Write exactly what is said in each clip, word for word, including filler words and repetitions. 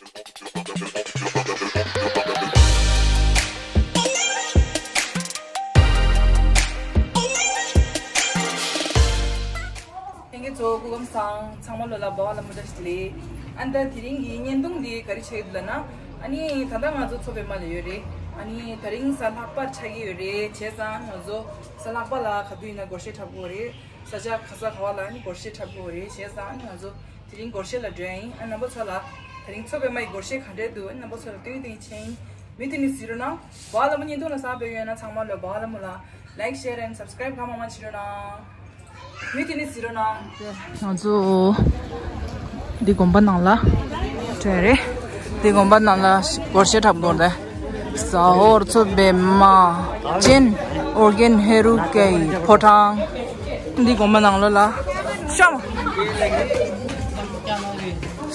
ལྷན་རྒྱས་ཚོ་སྐུ་ཁམས་བཟང་། ཚང་མ་ལོ་ལ་འབའ་བ་ལ་མུ་འདྲ་ཞིག་ལེ། ཨ་ནི་ད་དེ་རིང་གི་བརྙན་ཐུང་འདི་ག་རེ་ཆགས་ཡོད་ལབ་ན། ཨ་ནི་ད་ལྟ་ང་ཚོ་མཚོ་པདྨ་ལ་ཡོད་རེད། ཨ་ནི་ད་རིང་གཟའ་ལྷག་པར་ཆགས་ཀྱི་ཡོད་རེད། བྱས་ཙང་ང་ཚོ་གཟའ་ལྷག་པ་ལ་ག་དུས་ཡིན་ན་སྒོར་གཞས་འཁྲབ་དགོས་རེད། ས་ཆ་ག་ས་ག་བ་ལ་ཨ་ནི་སྒོར་གཞས་འཁྲབ་དགོས་རེད། བྱས་ཙང་ཨ་ནི་ང་ཚོ་དེ་རིང་སྒོར་གཞས་ལ་འགྲོ་ཡ་ཡིན། ཨ་རྣམ་པ་ཚོ་ལ་དེ་རིང་མཚོ་པདྨ་ཡི་སྒོར་གཞས་ག་འདྲས་འདུག་ཨ་ནི་རྣམ་པ་ཚོ་ལ་སྟོན་སྟོན་བྱས་ཡིན། མུ་མཐུད་ནས་གཟིགས་རོགས་གནང་། འབའ་བ་ལ་མུ་བརྙན་ཐུང་ལ་བསམ་པའི་ཡོད་ན་ཚང་མ་ལོ་འབའ་བ་ལ་མུ་ལ་like, share and subscribe གང་མང་མང་བྱེད་རོགས་གནང་། མུ་མཐུད་ནས་གཟིགས་རོགས་གནང་། ང་ཚོ་འདི་དགོན་པ་ནང་ལ་འགྲོ་ཡ་རེད། འདི་དགོན་པ་ནང་ལ་སྒོར་གཞས་འཁྲབ་དགོས་རེད། ཟ་ཧོར་མཚོ་པདྨ་ཅན་ཨོ་རྒྱན་ཧེ་རུ་ཀའི་ཕོ་བྲང་། འདི་དགོན་པ་ནང་ལོགས་ལ་ཤོག་མ།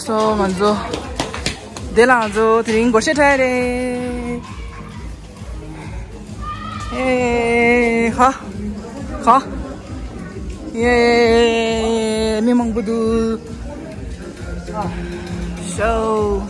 སོ་ང་ཚོ་འདི་ལ་ང་ཚོ་དེ་རིང་སྒོར་གཞས་འཁྲབ་ཡ་རེད། ཨེ་ཧ། ཧ། ཡེ། མི་མང་པོ་འདུག་ཤོ།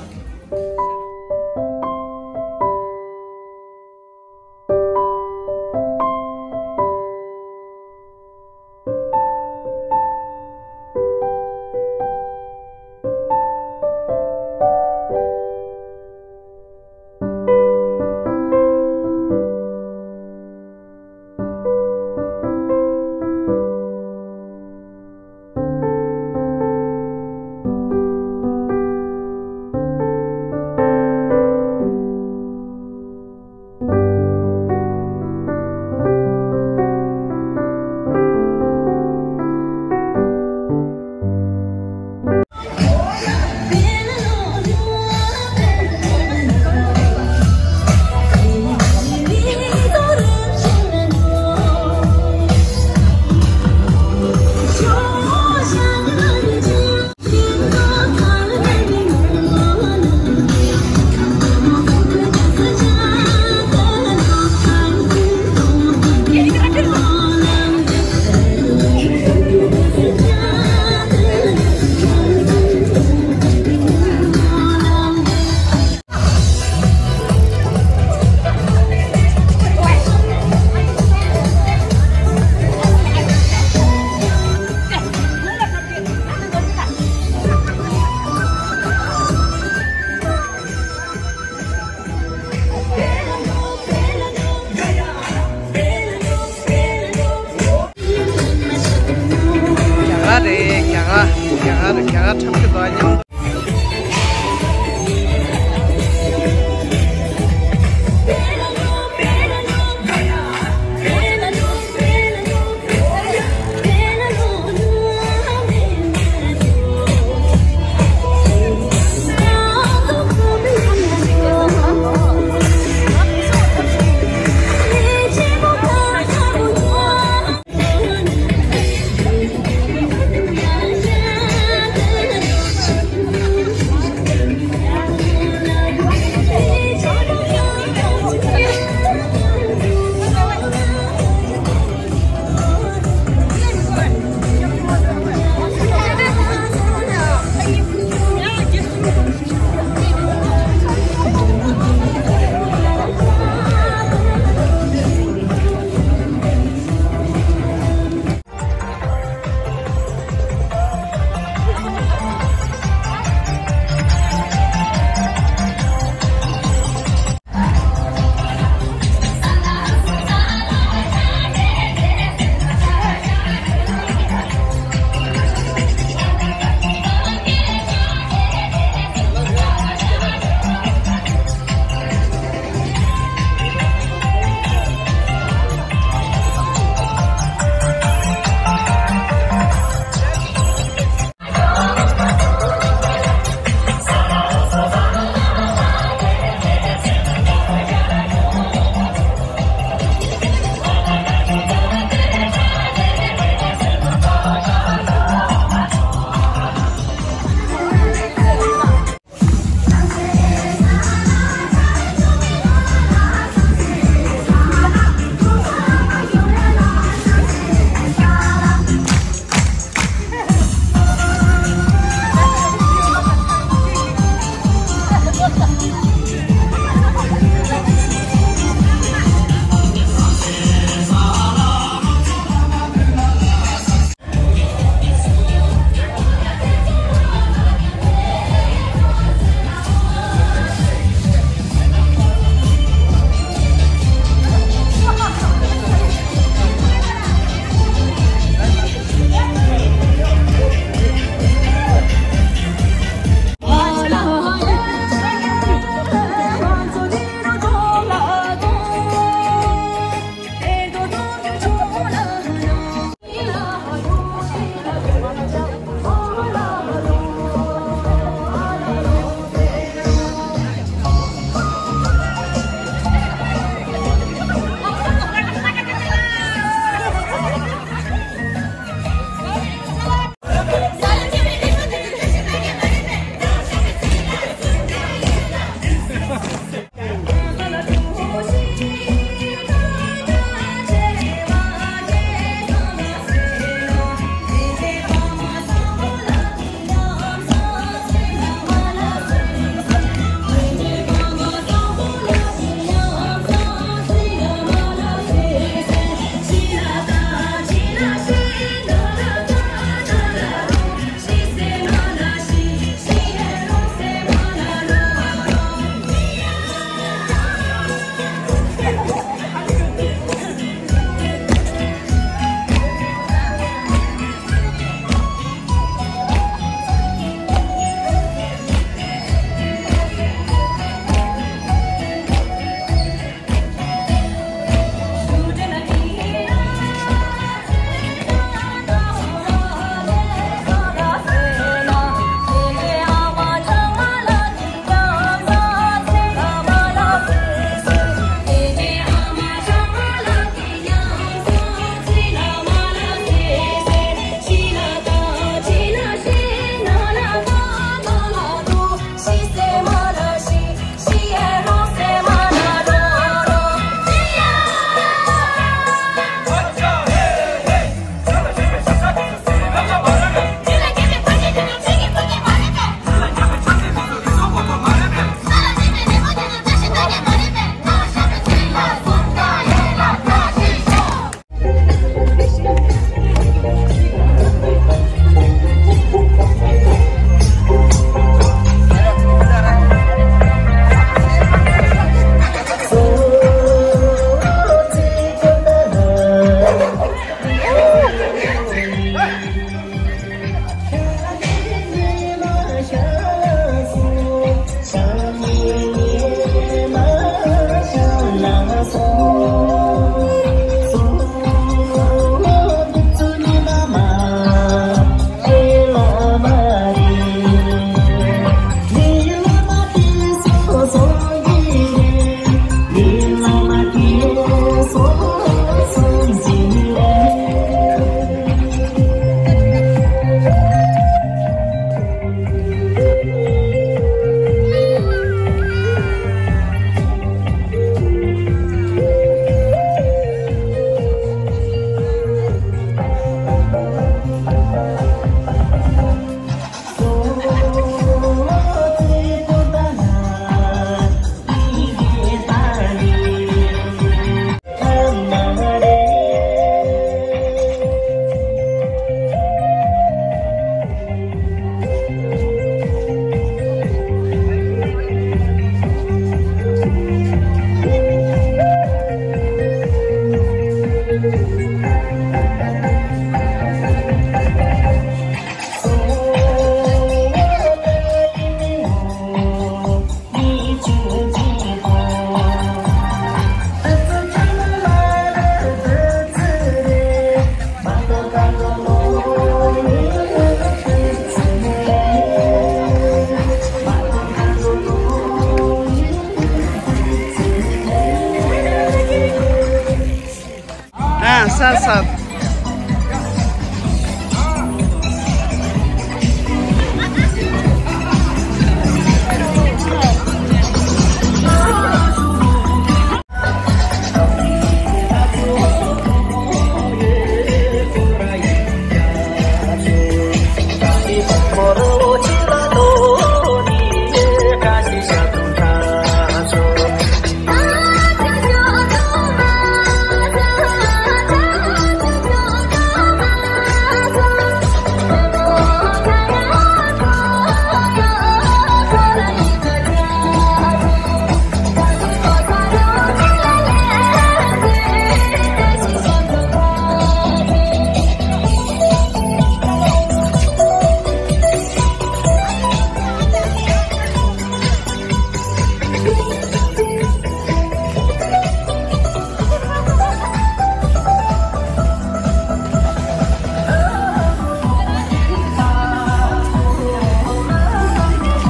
ས།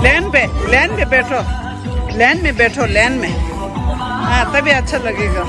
लेन पे, लेन पे बैठो, लेन में बैठो, लेन में। हाँ, तभी अच्छा लगेगा।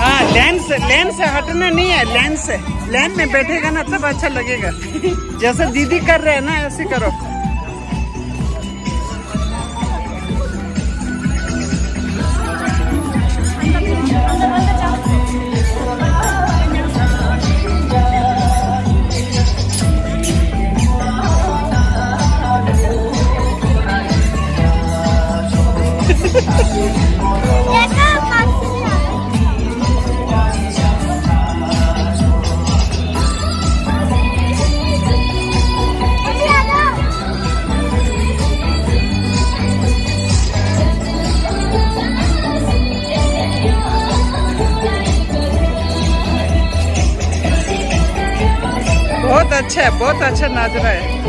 हाँ, लेन से, लेन से हटना नहीं है, लेन से। लेन में बैठेगा ना, तब अच्छा लगेगा। जैसे दीदी कर रहे हैं ना, ऐसे करो। बहुत अच्छा है, बहुत अच्छा नाच रहा है।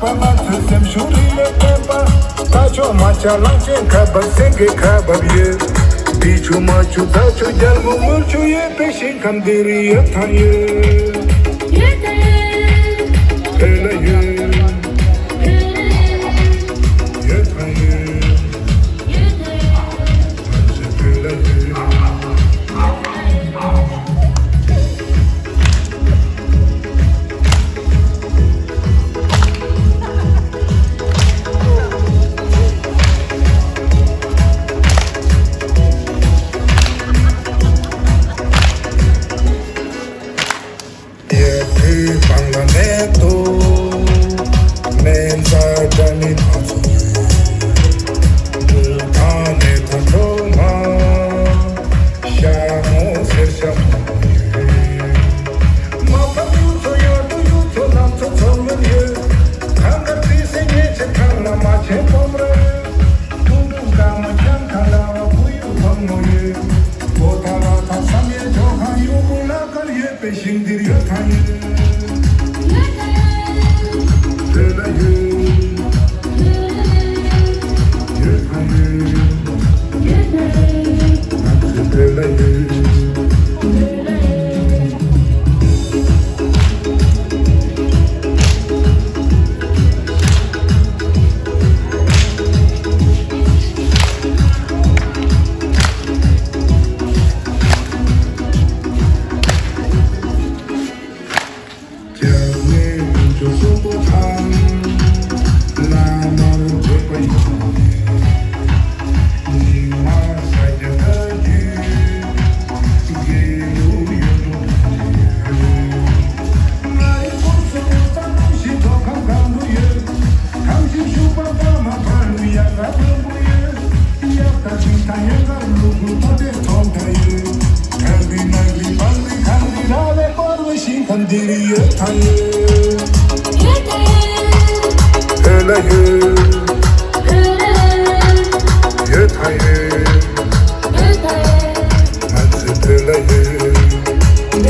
པ། ང་ཚོའི་སེམས་ཤུགས་རིང་ལས་བརྟན་པ། ད་ཆོག་མ་ཆག་གླང་ཆེན་ཁ་འབབ་སེང་གེ་ཁ་འབབ་ཡོད། འབྲི་ཆུ་མ་ཆུ་རྫ་ཆུ་རྒྱལ་མོ་དངུལ་ཆུ་ཡོད་པའི་ཞིང་ཁམས་འདིར་ཡོད་དང་ཡོད། ཡོད་དང་ཡོད། བོད་ལ་ཡོད། ཡོད་དང་ཡོད། ཡོད་དང་ཡོད། ང་ཚོའི་བོད་ལ་ཡོད། དེ་དུས་སྤང་ལ་མེད་དོ། མེ་མཚར་འདྲ་མིན་སྣ་ཚོགས་ཡོད། འབྲུག་དང་མེ་ཐང་གྲོ་མ། ཤ་མོ་སེར་ཤ་མོ་ཡོད། མ་ཕམ་གཡུ་མཚོ་ཡར་དུ་གཡུ་མཚོ་ལམ་མཚོ་མཚོ་སྔོན་ཡོད། གངས་དཀར་ཏི་སེ་ཉེ་ཆེ་ཐང་ལ་མ་ཆེན་སྤོམ་ར་ཡོད། ཐུང་ཐུང་དཀར་མོ་ལྕང་ཁ་ལ་བ་བུ་ཡུག་ཕག་མོ་ཡོད། གོ་ཐ་ལ་ཐ་བསམ་ཡས་ཇོ་ཁང་གཡུ་བུ་ལ་དཀར་ཡོད་པའི་ཞིང་འདིར་ཡོད་དང་ཡོད། ཡོད་དང་ཡོད། ཡོད་དང་ཡོད། ང་ཚོའི་བོད་ལ་ཡོད། རྒྱལ་བའི་དཀོན་མཆོག་གསུམ་པོ་དང་། བླ་མར་བརྗོད་པ་ཡིན། ཉི་མ་ས་སྐྱ་བདག་རྒྱུད། དགེ་ལུགས་ཡོངས་གྲུབ་ཐམས་ཅད་ཡོད། ང་རའི་སྐུ་གཟུགས་ཙམ་ཞིག་མཐོ་ཁང་གང་དུ་ཡོད། ཐང་ཞིག་ཤུག་པ་པ་མ་ཕ་ལུ་ཡ་ས་བོན་པོ་ཡོད། ཡབ་ད་ཅིག་ད་ཡན་གར་ལུ་གུ་ཐོ་ཏེ་ཐོང་ད་ཡོད། གང་རི་ནག་རི་བང་རི་གངས་རི་ར་བས་བསྐོར་བའི་ཞིང་ཁམས་འདིར་ཡོད་དང་ཡོད། ཡོད་དང་ཡོད། བོད་ལ་ཡོད། ཡོད་དང་ཡོད། ང་ཚོའི་བོད་ལ་ཡོད།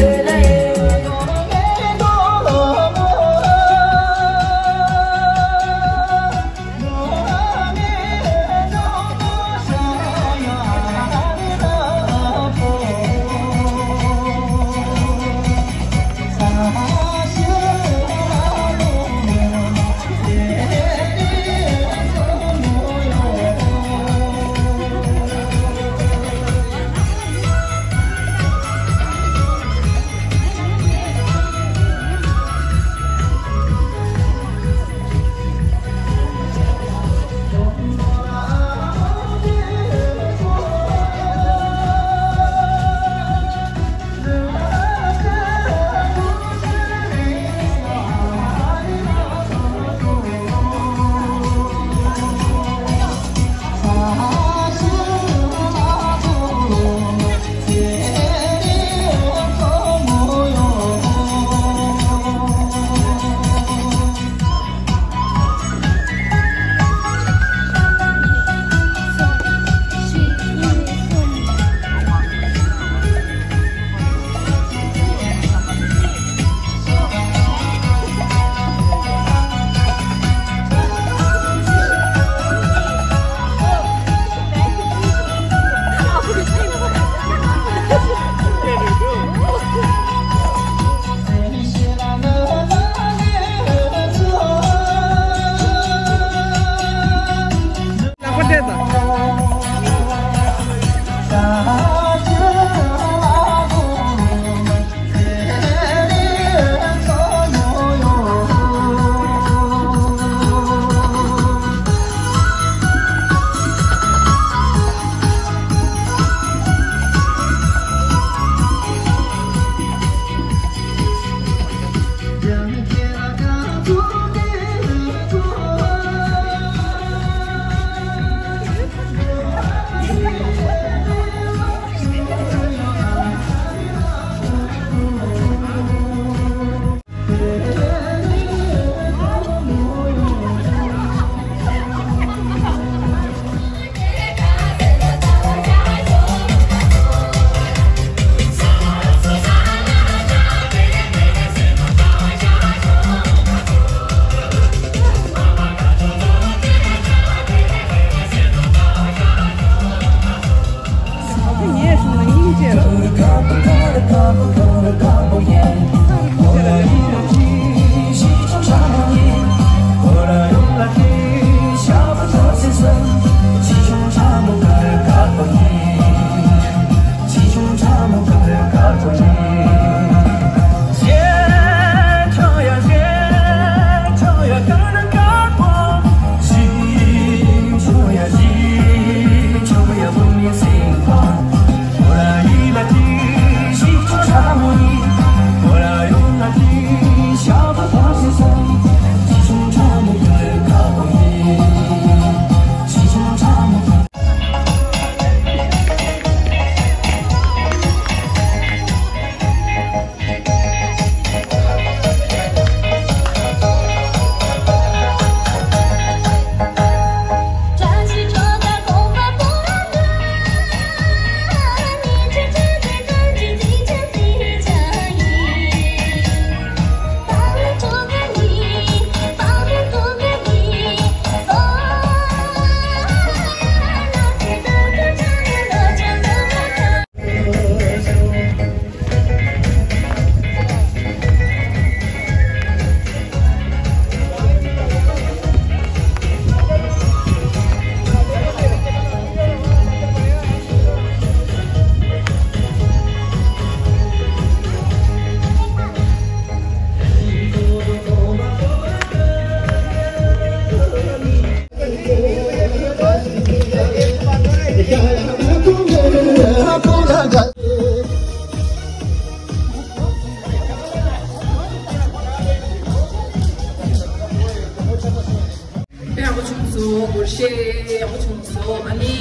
ཆེ་ཡག་པོ་བྱུང་སོང་། ཨ་ནི་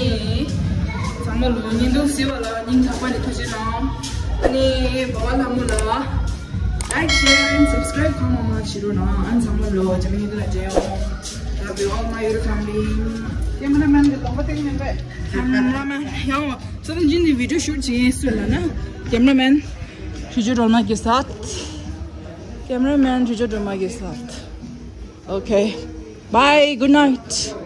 ཚང་མ་ལོ་ཉིན་དུ་སི་བ་ལ་སྙིང་ཐག་པ་ནས་ཐུགས་རྗེ་གནང་། ཨ་ནི་བ་བ་ལྷ་མོ་ལ་like, share and subscribe གང་མང་མང་བྱེད་རོགས་གནང་། ཨ་ནི་ཚང་མ་ལོ་རྗེས་མ་ཉིན་དུ་ལ་མཇལ་ཡོང་། Love you all my beautiful family. Cameraman གི་ལོང་པ་སྟེང་མེད་པས། Cameraman ཡང་སོ་ན་ཇིན་ནི་video shoot བྱེད་ཡིན་སུ་ལ་ན། Cameraman ཁྱོད་ཚོ་སྒྲོལ་མ་གི་སཱཐ། Cameraman ཁྱོད་ཚོ་སྒྲོལ་མ་གི་སཱཐ། Okay, bye, good night.